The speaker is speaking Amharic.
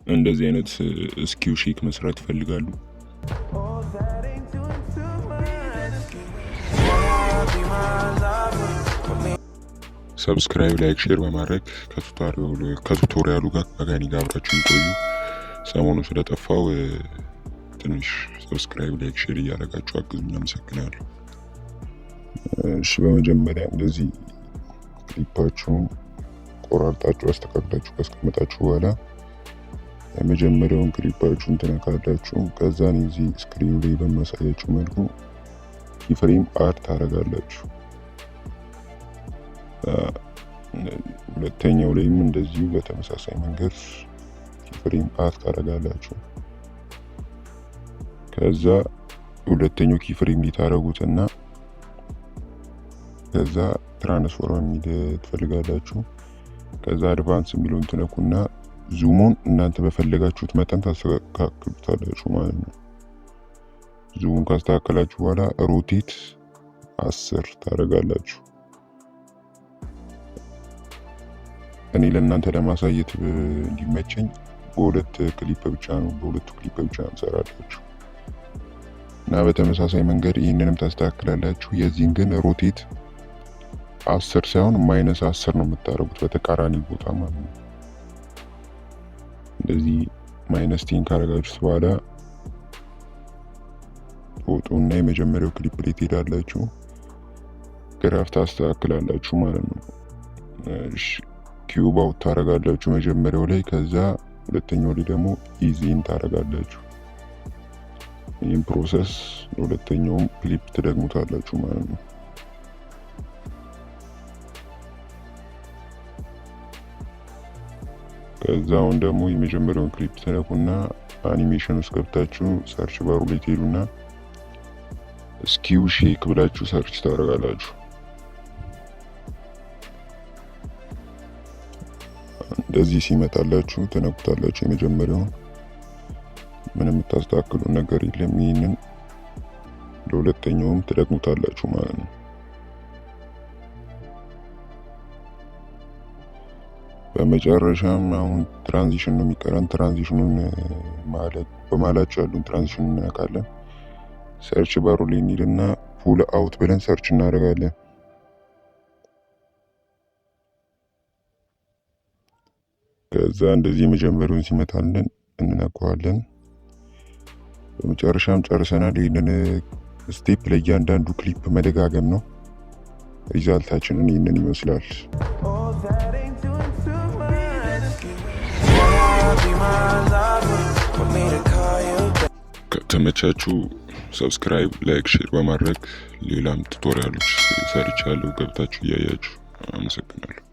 እንደዚህ አይነት skew shake መስራት ይፈልጋሉ። Oh, that ain't doing too much. Wanna be my lover? Want me Subscribe፣ like፣ share በማድረግ ከ tutorial ኡ ጋር ከኔ ጋር አብራችሁ ቆዩ። ሰሞኑ ስለጠፋው ትንሽ subscribe፣ like፣ share እያደረጋችሁ አግዙኝ። አመሰግናለሁ። እሺ፣ በመጀመሪያ እንደዚህ ክሊፓችሁን ቆራርጣችሁ አስተካክላችሁ ካስቀመጣችሁ በኋላ የመጀመሪያውን ክሊፓችሁን ትነካላችሁ። ከዛን እዚህ screen ኑ ላይ በማሳያችሁ መልኩ keyframe add ታደርጋላችሁ። ሁለተኛው ላይም እንደዚሁ በተመሳሳይ መንገድ keyframe add ታደርጋላችሁ። ከዛ ሁለተኛው keyframe ላይ ታደርጉትና ከዛ transform የሚል ትፈልጋላችሁ። ከዛ advance የሚለውን ትነኩና zoom ኡን እናንተ በፈለጋችሁት መጠን ታስተካክሉታላችሁ ማለት ነው። Zoom ኡን ካስተካከላችሁ በኋላ rotate 10 ታደርጋላችሁ። እኔ ለእናንተ ለማሳየት እንዲመቸኝ በሁለት ክሊፕ ብቻ ነው በሁለቱ ክሊፕ ብቻ ነው ሰራላችሁ እና በተመሳሳይ መንገድ ይህንንም ታስተካክላላችሁ። የዚህን ግን rotate 10 ሳይሆን -10 ነው የምታደርጉት፣ በተቃራኒ ቦታ ማለት ነው። እንደዚህ -10 ካደረጋችሁት በኋላ ትወጡና የመጀመሪያው ክሊፕ ላይ ትሄዳላችሁ። Graph ታስተካክላላችሁ ማለት ነው። እሺ፣ cube out ታደርጋላችሁ መጀመሪያው ላይ፣ ከዛ ሁለተኛው ላይ ደግሞ ease in ታደርጋላችሁ። ይህም process ለሁለተኛውም ክሊፕ ትደግሙታላችሁ ማለት ነው። ከዛ አሁን ደግሞ የመጀመሪያውን ክሊፕ ትነኩና አኒሜሽን ውስጥ ገብታችሁ search bar ኡ ላይ ትሄዱና skew shake ብላችሁ search ታደርጋላችሁ። እንደዚህ ሲመጣላችሁ ትነኩታላችሁ። የመጀመሪያውን ምንም የምታስተካክሉ ነገር የለም። ይህንን ለሁለተኛውም ትደግሙታላችሁ ማለት ነው። በመጨረሻም አሁን transition ነው የሚቀረን። Transition ኑን ማለት በመሀላቸው ያሉን transition እንነካለን። Search bar ኡ ላይ እንሂድና pull out ብለን search እናደርጋለን። ከዛ እንደዚህ የመጀመሪያውን ሲመጣልን እንነካዋለን። በመጨረሻም ጨርሰናል። ይህንን step ለእያንዳንዱ ክሊፕ መደጋገም ነው። Result ኣችንን ይህንን ይመስላል። Oh, that ain't doing too much. Wanna be my lover? Want me to call you back? ከተመቻችሁ subscribe፣ like፣ share በማድረግ ሌላም tutorial ኦች ሰርቻለሁ፣ ገብታችሁ እያያችሁ። አመሰግናለሁ።